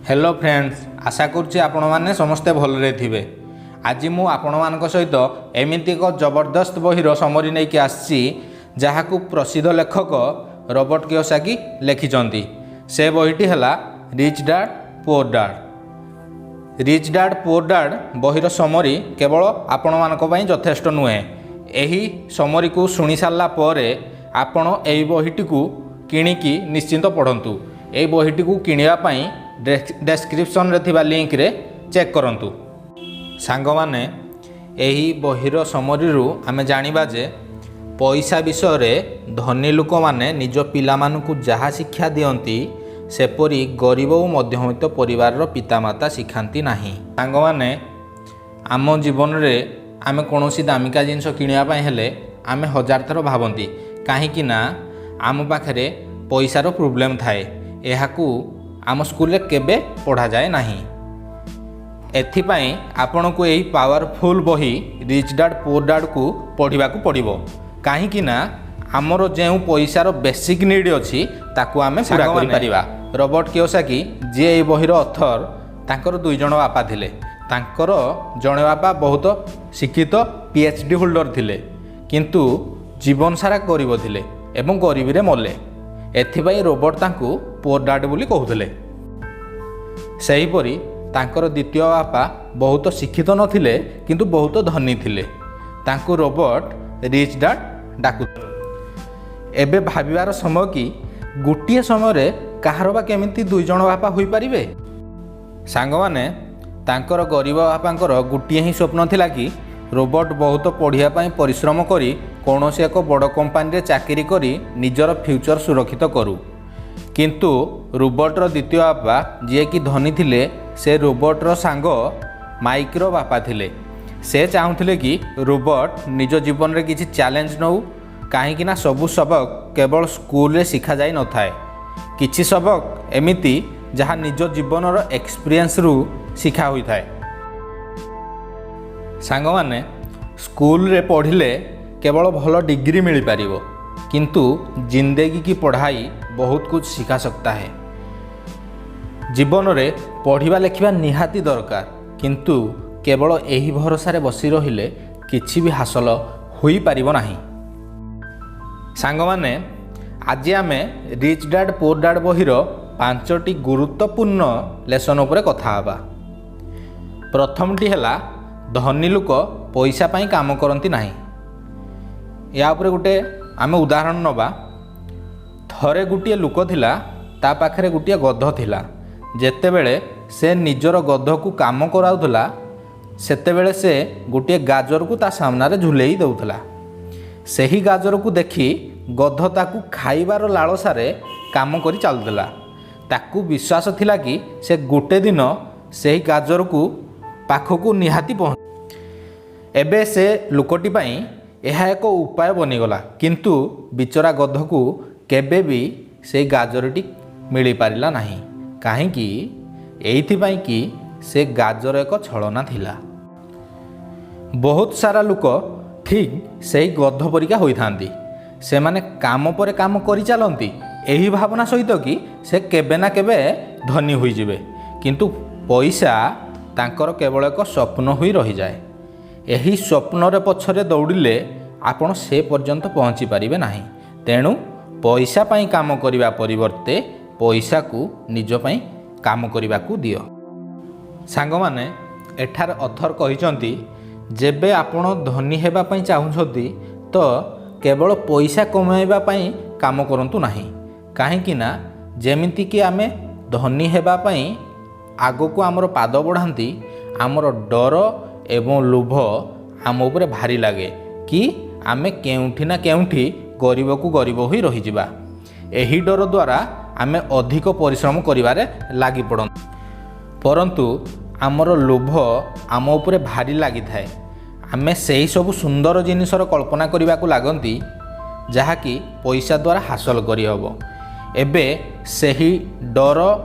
Hello friends, ଆଶା କରୁଛି ଆପଣମାନେ ସମସ୍ତେ ଭଲରେ ଥିବେ। ଆଜି ମୁଁ ଆପଣମାନଙ୍କ ସହିତ ଏମିତି ଏକ ଜବରଦସ୍ତ ବହିର ସମରି ନେଇକି ଆସିଛି, ଯାହାକୁ ପ୍ରସିଦ୍ଧ ଲେଖକ ରବର୍ଟ କିଓସାକି ଲେଖିଛନ୍ତି। ସେ ବହିଟି ହେଲା rich dad poor dad. Rich dad poor dad ବହିର ସମରି କେବଳ ଆପଣମାନଙ୍କ ପାଇଁ ଯଥେଷ୍ଟ ନୁହେଁ। ଏହି ସମରିକୁ ଶୁଣି ସାରିଲା ପରେ ଆପଣ ଏହି ବହିଟିକୁ କିଣିକି ନିଶ୍ଚିନ୍ତ ପଢ଼ନ୍ତୁ। ଏହି ବହିଟିକୁ କିଣିବା ପାଇଁ ଡେସ୍କ୍ରିପସନ୍ରେ ଥିବା ଲିଙ୍କରେ ଚେକ୍ କରନ୍ତୁ। ସାଙ୍ଗମାନେ, ଏହି ବହିର ସମରିରୁ ଆମେ ଜାଣିବା ଯେ ପଇସା ବିଷୟରେ ଧନୀ ଲୋକମାନେ ନିଜ ପିଲାମାନଙ୍କୁ ଯାହା ଶିକ୍ଷା ଦିଅନ୍ତି, ସେପରି ଗରିବ ଓ ମଧ୍ୟବିତ୍ତ ପରିବାରର ପିତାମାତା ଶିଖାନ୍ତି ନାହିଁ। ସାଙ୍ଗମାନେ, ଆମ ଜୀବନରେ ଆମେ କୌଣସି ଦାମିକା ଜିନିଷ କିଣିବା ପାଇଁ ହେଲେ ଆମେ ହଜାର ଥର ଭାବନ୍ତି, କାହିଁକି ନା ଆମ ପାଖରେ ପଇସାର ପ୍ରୋବ୍ଲେମ୍ ଥାଏ। ଏହାକୁ ଆମ ସ୍କୁଲରେ କେବେ ପଢ଼ାଯାଏ ନାହିଁ। ଏଥିପାଇଁ ଆପଣଙ୍କୁ ଏହି ପାୱାରଫୁଲ୍ ବହି ରିଚ୍ ଡାଡ୍ ପୋର୍ ଡାଡ୍କୁ ପଢ଼ିବାକୁ ପଡ଼ିବ, କାହିଁକି ନା ଆମର ଯେଉଁ ପଇସାର ବେସିକ୍ ନିଡ଼୍ ଅଛି, ତାକୁ ଆମେ ପୂରା କରିପାରିବା। ରବର୍ଟ କିଓସାକି, ଯିଏ ଏହି ବହିର ଅଥର, ତାଙ୍କର ଦୁଇ ଜଣ ବାପା ଥିଲେ। ତାଙ୍କର ଜଣେ ବାପା ବହୁତ ଶିକ୍ଷିତ ପିଏଚ୍ ଡି ହୋଲ୍ଡର ଥିଲେ, କିନ୍ତୁ ଜୀବନ ସାରା ଗରିବ ଥିଲେ ଏବଂ ଗରିବୀରେ ମଲେ। ଏଥିପାଇଁ ରୋବର୍ଟ ତାଙ୍କୁ ପୋର୍ ଡାଡ୍ ବୋଲି କହୁଥିଲେ। ସେହିପରି ତାଙ୍କର ଦ୍ୱିତୀୟ ବାପା ବହୁତ ଶିକ୍ଷିତ ନଥିଲେ, କିନ୍ତୁ ବହୁତ ଧନୀ ଥିଲେ। ତାଙ୍କୁ ରୋବର୍ଟ ରିଚ୍ ଡାଡ୍ ଡାକୁଥିଲେ। ଏବେ ଭାବିବାର ସମୟ କି ଗୋଟିଏ ସମୟରେ କାହାର ବା କେମିତି ଦୁଇ ଜଣ ବାପା ହୋଇପାରିବେ? ସାଙ୍ଗମାନେ, ତାଙ୍କର ଗରିବ ବାପାଙ୍କର ଗୋଟିଏ ହିଁ ସ୍ୱପ୍ନ ଥିଲା କି ରୋବର୍ଟ ବହୁତ ପଢ଼ିବା ପାଇଁ ପରିଶ୍ରମ କରି କୌଣସି ଏକ ବଡ଼ କମ୍ପାନୀରେ ଚାକିରି କରି ନିଜର ଫ୍ୟୁଚର ସୁରକ୍ଷିତ କରୁ। କିନ୍ତୁ ରୋବର୍ଟର ଦ୍ୱିତୀୟ ବାପା, ଯିଏକି ଧନୀ ଥିଲେ, ସେ ରୋବର୍ଟର ସାଙ୍ଗ ମାଇକ୍ର ବାପା ଥିଲେ। ସେ ଚାହୁଁଥିଲେ କି ରୋବର୍ଟ ନିଜ ଜୀବନରେ କିଛି ଚ୍ୟାଲେଞ୍ଜ ନେଉ, କାହିଁକି ନା ସବୁ ସବକ କେବଳ ସ୍କୁଲରେ ଶିଖାଯାଇ ନଥାଏ। କିଛି ସବକ ଏମିତି ଯାହା ନିଜ ଜୀବନର ଏକ୍ସପିରିଏନ୍ସରୁ ଶିଖା ହୋଇଥାଏ। ସାଙ୍ଗମାନେ, ସ୍କୁଲରେ ପଢ଼ିଲେ କେବଳ ଭଲ ଡିଗ୍ରୀ ମିଳିପାରିବ, କିନ୍ତୁ ज़िंदगी की पढ़ाई बहुत कुछ सिखा सकता है। ଜୀବନରେ ପଢ଼ିବା ଲେଖିବା ନିହାତି ଦରକାର, କିନ୍ତୁ କେବଳ ଏହି ଭରସାରେ ବସି ରହିଲେ କିଛି ବି ହାସଲ ହୋଇପାରିବ ନାହିଁ। ସାଙ୍ଗମାନେ, ଆଜି ଆମେ ରିଚ୍ ଡାଡ୍ ପୋର୍ ଡାଡ୍ ବହିର ପାଞ୍ଚଟି ଗୁରୁତ୍ୱପୂର୍ଣ୍ଣ ଲେସନ୍ ଉପରେ କଥା ହେବା। ପ୍ରଥମଟି ହେଲା, ଧନୀ ଲୋକ ପଇସା ପାଇଁ କାମ କରନ୍ତି ନାହିଁ। ୟା ଉପରେ ଗୋଟେ ଆମେ ଉଦାହରଣ ନେବା। ଥରେ ଗୋଟିଏ ଲୋକ ଥିଲା, ତା ପାଖରେ ଗୋଟିଏ ଗଧ ଥିଲା। ଯେତେବେଳେ ସେ ନିଜର ଗଧକୁ କାମ କରାଉଥିଲା, ସେତେବେଳେ ସେ ଗୋଟିଏ ଗାଜରକୁ ତା ସାମ୍ନାରେ ଝୁଲେଇ ଦେଉଥିଲା। ସେହି ଗାଜରକୁ ଦେଖି ଗଧ ତାକୁ ଖାଇବାର ଲାଳସାରେ କାମ କରି ଚାଲୁଥିଲା। ତାକୁ ବିଶ୍ୱାସ ଥିଲା କି ସେ ଗୋଟେ ଦିନ ସେହି ଗାଜରକୁ ପାଖକୁ ନିହାତି ପହଞ୍ଚ। ଏବେ ସେ ଲୋକଟି ପାଇଁ ଏହା ଏକ ଉପାୟ ବନିଗଲା, କିନ୍ତୁ ବିଚରା ଗଧକୁ କେବେ ବି ସେଇ ଗାଜରଟି ମିଳିପାରିଲା ନାହିଁ। କାହିଁକି? ଏଇଥିପାଇଁ କି ସେ ଗାଜର ଏକ ଛଳନା ଥିଲା। ବହୁତ ସାରା ଲୋକ ଠିକ୍ ସେହି ଗଧ ପରିକା ହୋଇଥାନ୍ତି। ସେମାନେ କାମ ପରେ କାମ କରିଚାଲନ୍ତି ଏହି ଭାବନା ସହିତ କି ସେ କେବେ ନା କେବେ ଧନୀ ହୋଇଯିବେ, କିନ୍ତୁ ପଇସା ତାଙ୍କର କେବଳ ଏକ ସ୍ୱପ୍ନ ହୋଇ ରହିଯାଏ। ଏହି ସ୍ୱପ୍ନରେ ପଛରେ ଦୌଡ଼ିଲେ ଆପଣ ସେ ପର୍ଯ୍ୟନ୍ତ ପହଞ୍ଚି ପାରିବେ ନାହିଁ। ତେଣୁ ପଇସା ପାଇଁ କାମ କରିବା ପରିବର୍ତ୍ତେ ପଇସାକୁ ନିଜ ପାଇଁ କାମ କରିବାକୁ ଦିଅ। ସାଙ୍ଗମାନେ, ଏଠାରେ ଅଥର କହିଛନ୍ତି, ଯେବେ ଆପଣ ଧନୀ ହେବା ପାଇଁ ଚାହୁଁଛନ୍ତି ତ କେବଳ ପଇସା କମାଇବା ପାଇଁ କାମ କରନ୍ତୁ ନାହିଁ, କାହିଁକି ନା ଯେମିତିକି ଆମେ ଧନୀ ହେବା ପାଇଁ ଆଗକୁ ଆମର ପାଦ ବଢ଼ାନ୍ତି, ଆମର ଡର ଏବଂ ଲୋଭ ଆମ ଉପରେ ଭାରି ଲାଗେ କି ଆମେ କେଉଁଠି ନା କେଉଁଠି ଗରିବକୁ ଗରିବ ହୋଇ ରହିଯିବା। ଏହି ଡର ଦ୍ୱାରା ଆମେ ଅଧିକ ପରିଶ୍ରମ କରିବାରେ ଲାଗି ପଡ଼ନ୍ତି, ପରନ୍ତୁ ଆମର ଲୋଭ ଆମ ଉପରେ ଭାରି ଲାଗିଥାଏ। ଆମେ ସେହି ସବୁ ସୁନ୍ଦର ଜିନିଷର କଳ୍ପନା କରିବାକୁ ଲାଗନ୍ତି, ଯାହାକି ପଇସା ଦ୍ୱାରା ହାସଲ କରିହେବ। ଏବେ ସେହି ଡର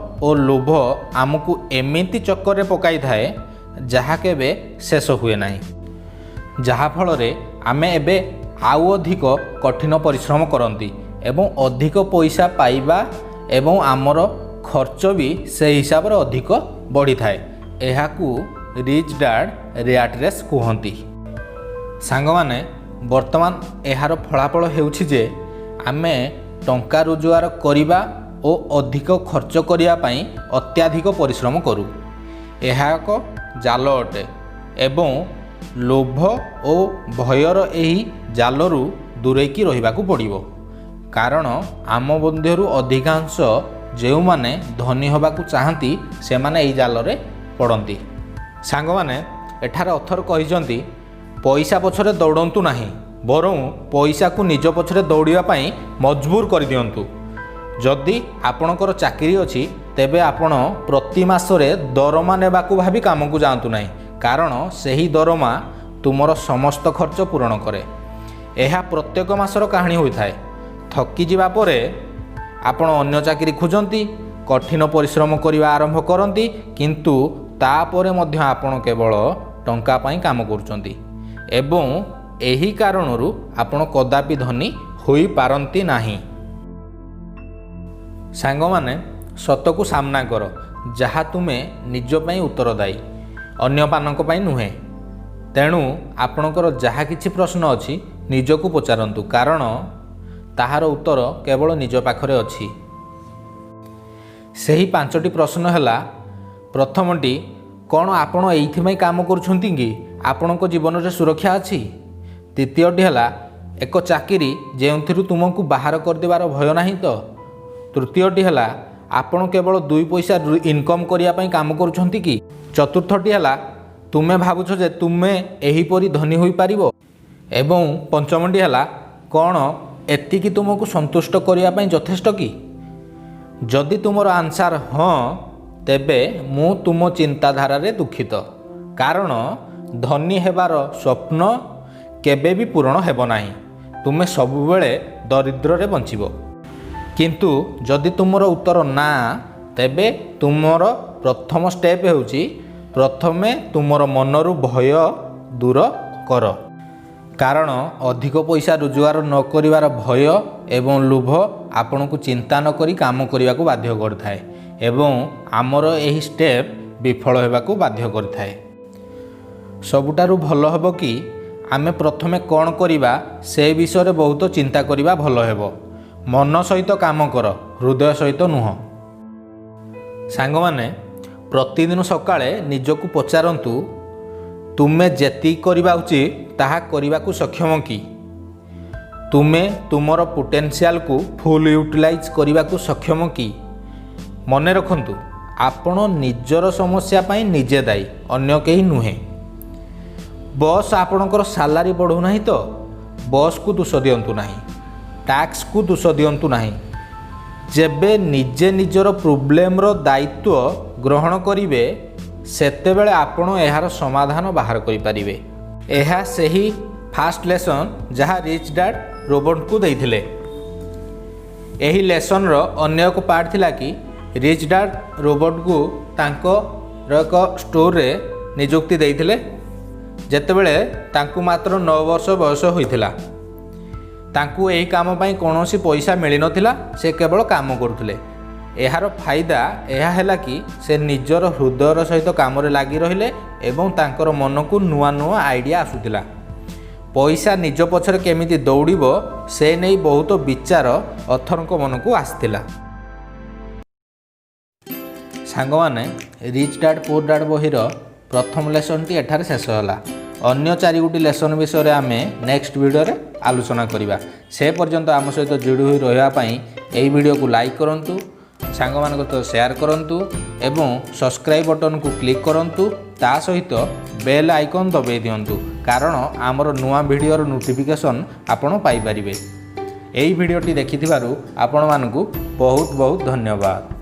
ଓ ଲୋଭ ଆମକୁ ଏମିତି ଚକ୍କରରେ ପକାଇଥାଏ, ଯାହା କେବେ ଶେଷ ହୁଏ ନାହିଁ, ଯାହାଫଳରେ ଆମେ ଏବେ ଆଉ ଅଧିକ କଠିନ ପରିଶ୍ରମ କରନ୍ତି ଏବଂ ଅଧିକ ପଇସା ପାଇବା ଏବଂ ଆମର ଖର୍ଚ୍ଚ ବି ସେହି ହିସାବରେ ଅଧିକ ବଢ଼ିଥାଏ। ଏହାକୁ ରିଚ୍ ଡାଡ୍ ର୍ୟାଟ୍ ରେସ୍ କୁହନ୍ତି। ସାଙ୍ଗମାନେ, ବର୍ତ୍ତମାନ ଏହାର ଫଳାଫଳ ହେଉଛି ଯେ ଆମେ ଟଙ୍କା ରୋଜଗାର କରିବା ଓ ଅଧିକ ଖର୍ଚ୍ଚ କରିବା ପାଇଁ ଅତ୍ୟଧିକ ପରିଶ୍ରମ କରୁ। ଏହା ଏକ ଜାଲ ଅଟେ ଏବଂ ଲୋଭ ଓ ଭୟର ଏହି ଜାଲରୁ ଦୂରେଇକି ରହିବାକୁ ପଡ଼ିବ, କାରଣ ଆମ ମଧ୍ୟରୁ ଅଧିକାଂଶ ଯେଉଁମାନେ ଧନୀ ହେବାକୁ ଚାହାନ୍ତି, ସେମାନେ ଏହି ଜାଲରେ ପଡ଼ନ୍ତି। ସାଙ୍ଗମାନେ, ଏଠାରେ ଅଥର କହିଛନ୍ତି, ପଇସା ପଛରେ ଦୌଡ଼ନ୍ତୁ ନାହିଁ, ବରଂ ପଇସାକୁ ନିଜ ପଛରେ ଦୌଡ଼ିବା ପାଇଁ ମଜବୁର କରିଦିଅନ୍ତୁ। ଯଦି ଆପଣଙ୍କର ଚାକିରି ଅଛି, ତେବେ ଆପଣ ପ୍ରତି ମାସରେ ଦରମା ନେବାକୁ ଭାବି କାମକୁ ଯାଆନ୍ତୁ ନାହିଁ, କାରଣ ସେହି ଦରମା ତୁମର ସମସ୍ତ ଖର୍ଚ୍ଚ ପୂରଣ କରେ। ଏହା ପ୍ରତ୍ୟେକ ମାସର କାହାଣୀ ହୋଇଥାଏ। ଥକିଯିବା ପରେ ଆପଣ ଅନ୍ୟ ଚାକିରି ଖୋଜନ୍ତି, କଠିନ ପରିଶ୍ରମ କରିବା ଆରମ୍ଭ କରନ୍ତି, କିନ୍ତୁ ତାପରେ ମଧ୍ୟ ଆପଣ କେବଳ ଟଙ୍କା ପାଇଁ କାମ କରୁଛନ୍ତି ଏବଂ ଏହି କାରଣରୁ ଆପଣ କଦାପି ଧନୀ ହୋଇପାରନ୍ତି ନାହିଁ। ସାଙ୍ଗମାନେ, ସତକୁ ସାମ୍ନା କର, ଯାହା ତୁମେ ନିଜ ପାଇଁ ଉତ୍ତରଦାୟୀ, ଅନ୍ୟମାନଙ୍କ ପାଇଁ ନୁହେଁ। ତେଣୁ ଆପଣଙ୍କର ଯାହା କିଛି ପ୍ରଶ୍ନ ଅଛି, ନିଜକୁ ପଚାରନ୍ତୁ, କାରଣ ତାହାର ଉତ୍ତର କେବଳ ନିଜ ପାଖରେ ଅଛି। ସେହି ପାଞ୍ଚଟି ପ୍ରଶ୍ନ ହେଲା, ପ୍ରଥମଟି, କ'ଣ ଆପଣ ଏଇଥିପାଇଁ କାମ କରୁଛନ୍ତି କି ଆପଣଙ୍କ ଜୀବନରେ ସୁରକ୍ଷା ଅଛି? ଦ୍ୱିତୀୟଟି ହେଲା, ଏକ ଚାକିରି ଯେଉଁଥିରୁ ତୁମକୁ ବାହାର କରିଦେବାର ଭୟ ନାହିଁ ତ? ତୃତୀୟଟି ହେଲା, ଆପଣ କେବଳ ଦୁଇ ପଇସା ଇନକମ୍ କରିବା ପାଇଁ କାମ କରୁଛନ୍ତି କି? ଚତୁର୍ଥଟି ହେଲା, ତୁମେ ଭାବୁଛ ଯେ ତୁମେ ଏହିପରି ଧନୀ ହୋଇପାରିବ? ଏବଂ ପଞ୍ଚମଟି ହେଲା, କ'ଣ ଏତିକି ତୁମକୁ ସନ୍ତୁଷ୍ଟ କରିବା ପାଇଁ ଯଥେଷ୍ଟ କି? ଯଦି ତୁମର ଆନ୍ସାର ହଁ, ତେବେ ମୁଁ ତୁମ ଚିନ୍ତାଧାରାରେ ଦୁଃଖିତ, କାରଣ ଧନୀ ହେବାର ସ୍ୱପ୍ନ କେବେ ବି ପୂରଣ ହେବ ନାହିଁ। ତୁମେ ସବୁବେଳେ ଦରିଦ୍ରରେ ବଞ୍ଚିବ। କିନ୍ତୁ ଯଦି ତୁମର ଉତ୍ତର ନା, ତେବେ ତୁମର ପ୍ରଥମ ଷ୍ଟେପ୍ ହେଉଛି ପ୍ରଥମେ ତୁମର ମନରୁ ଭୟ ଦୂର କର, କାରଣ ଅଧିକ ପଇସା ରୋଜଗାର ନ କରିବାର ଭୟ ଏବଂ ଲୋଭ ଆପଣଙ୍କୁ ଚିନ୍ତା ନ କରି କାମ କରିବାକୁ ବାଧ୍ୟ କରିଥାଏ ଏବଂ ଆମର ଏହି ଷ୍ଟେପ୍ ବିଫଳ ହେବାକୁ ବାଧ୍ୟ କରିଥାଏ। ସବୁଠାରୁ ଭଲ ହେବ କି ଆମେ ପ୍ରଥମେ କ'ଣ କରିବା, ସେ ବିଷୟରେ ବହୁତ ଚିନ୍ତା କରିବା ଭଲ ହେବ। ମନ ସହିତ କାମ କର, ହୃଦୟ ସହିତ ନୁହଁ। ସାଙ୍ଗମାନେ, ପ୍ରତିଦିନ ସକାଳେ ନିଜକୁ ପଚାରନ୍ତୁ, ତୁମେ ଯେତିକି କରିବା ଉଚିତ ତାହା କରିବାକୁ ସକ୍ଷମ କି? ତୁମେ ତୁମର ପୋଟେନ୍ସିଆଲକୁ ଫୁଲ୍ ୟୁଟିଲାଇଜ୍ କରିବାକୁ ସକ୍ଷମ କି? ମନେ ରଖନ୍ତୁ, ଆପଣ ନିଜର ସମସ୍ୟା ପାଇଁ ନିଜେ ଦାୟୀ, ଅନ୍ୟ କେହି ନୁହେଁ। ବସ୍ ଆପଣଙ୍କର ସାଲାରୀ ବଢ଼ୁନାହିଁ ତ ବସ୍କୁ ଦୋଷ ଦିଅନ୍ତୁ ନାହିଁ, ଟ୍ୟାକ୍ସକୁ ଦୋଷ ଦିଅନ୍ତୁ ନାହିଁ। ଯେବେ ନିଜେ ନିଜର ପ୍ରୋବ୍ଲେମର ଦାୟିତ୍ୱ ଗ୍ରହଣ କରିବେ, ସେତେବେଳେ ଆପଣ ଏହାର ସମାଧାନ ବାହାର କରିପାରିବେ। ଏହା ସେହି ଫାଷ୍ଟ ଲେସନ୍ ଯାହା ରିଚ୍ ଡାଡ୍ ରୋବର୍ଟଙ୍କୁ ଦେଇଥିଲେ। ଏହି ଲେସନ୍ର ଅନ୍ୟ ଏକ ପାର୍ଟ ଥିଲା କି ରିଚ୍ ଡାଡ୍ ରୋବର୍ଟକୁ ତାଙ୍କର ଏକ ଷ୍ଟୋରରେ ନିଯୁକ୍ତି ଦେଇଥିଲେ, ଯେତେବେଳେ ତାଙ୍କୁ ମାତ୍ର 9 ବର୍ଷ ବୟସ ହୋଇଥିଲା। ତାଙ୍କୁ ଏହି କାମ ପାଇଁ କୌଣସି ପଇସା ମିଳିନଥିଲା, ସେ କେବଳ କାମ କରୁଥିଲେ। ଏହାର ଫାଇଦା ଏହା ହେଲା କି ସେ ନିଜର ହୃଦୟର ସହିତ କାମରେ ଲାଗି ରହିଲେ ଏବଂ ତାଙ୍କର ମନକୁ ନୂଆ ନୂଆ ଆଇଡ଼ିଆ ଆସୁଥିଲା। ପଇସା ନିଜ ପଛରେ କେମିତି ଦୌଡ଼ିବ, ସେ ନେଇ ବହୁତ ବିଚାର ଅଥରଙ୍କ ମନକୁ ଆସିଥିଲା। ସାଙ୍ଗମାନେ, ରିଚ୍ ଡାଡ୍ ପୁଅର୍ ଡାଡ୍ ବହିର ପ୍ରଥମ ଲେସନ୍ଟି ଏଠାରେ ଶେଷ ହେଲା। ଅନ୍ୟ ଚାରିଗୋଟି ଲେସନ୍ ବିଷୟରେ ଆମେ ନେକ୍ସଟ ଭିଡ଼ିଓରେ ଆଲୋଚନା କରିବା। ସେ ପର୍ଯ୍ୟନ୍ତ ଆମ ସହିତ ଯୋଡ଼ି ହୋଇ ରହିବା ପାଇଁ ଏହି ଭିଡ଼ିଓକୁ ଲାଇକ୍ କରନ୍ତୁ, ସାଙ୍ଗମାନଙ୍କ ସହିତ ସେୟାର କରନ୍ତୁ ଏବଂ ସବସ୍କ୍ରାଇବ୍ ବଟନକୁ କ୍ଲିକ୍ କରନ୍ତୁ। ତା ସହିତ ବେଲ୍ ଆଇକନ୍ ଦବାଇ ଦିଅନ୍ତୁ, କାରଣ ଆମର ନୂଆ ଭିଡ଼ିଓର ନୋଟିଫିକେସନ୍ ଆପଣ ପାଇପାରିବେ। ଏହି ଭିଡ଼ିଓଟି ଦେଖିଥିବାରୁ ଆପଣମାନଙ୍କୁ ବହୁତ ବହୁତ ଧନ୍ୟବାଦ।